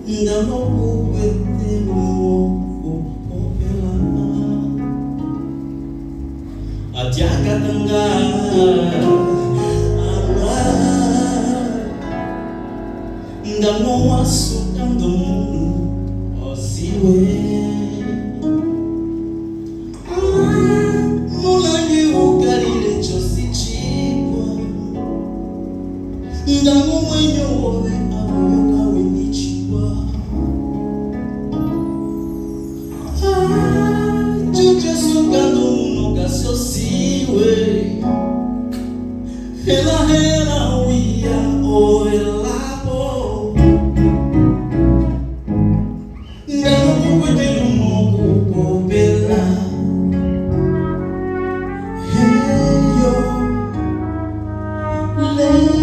Ndaño ku kuete lumo ku popela. Atiakatanga alua. Ndaño wa soka ndomunu osiwe. Mulange ukalile cosi cipua. Ndaño omuenyo wove avoyo ka wendi ciwa. Aco ca soka ndomunu ka siosiwe. Hela hela wiya o velapo. Ndaño ku kuete lumo ku popela. Hey yo, le.